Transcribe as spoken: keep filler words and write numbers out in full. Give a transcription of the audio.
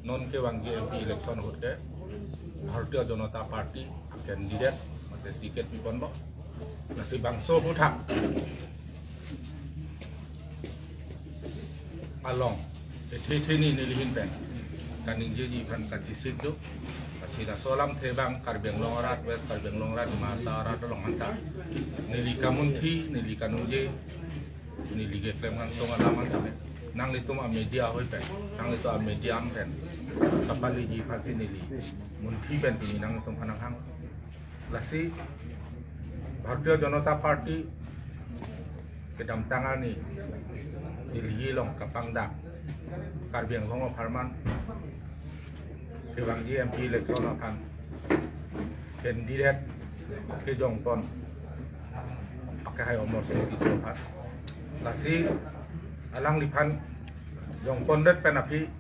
Non kevangji M P election ahut ke Bharatiya Janata Party candidate mate ticket piponlo. Lasi bangso aphuthak along ethe ethe ni nelihin pen kaningjeji aphan kachisik do. Lasi laso alamthe abang Karbi Anglong arat, West Karbi Anglong arat, Dimasa arat along anta neli kamunthi, neli kaningje, neli keklem kangtung alam anta nanglitum amedia ahoi pen, nanglitum amedia am pen kapaliji aphansi neli munthi pen pini nanglitum aphan nanghang. Lasi Bharatiya Janata Party kedamtang arni Delhi along kapangdak Karbi Anglong apharman kevangji M P election aphan candidate kejongpon akehai Amarsing Tisso aphan. Lasi alangliphan jongpondet pen aphi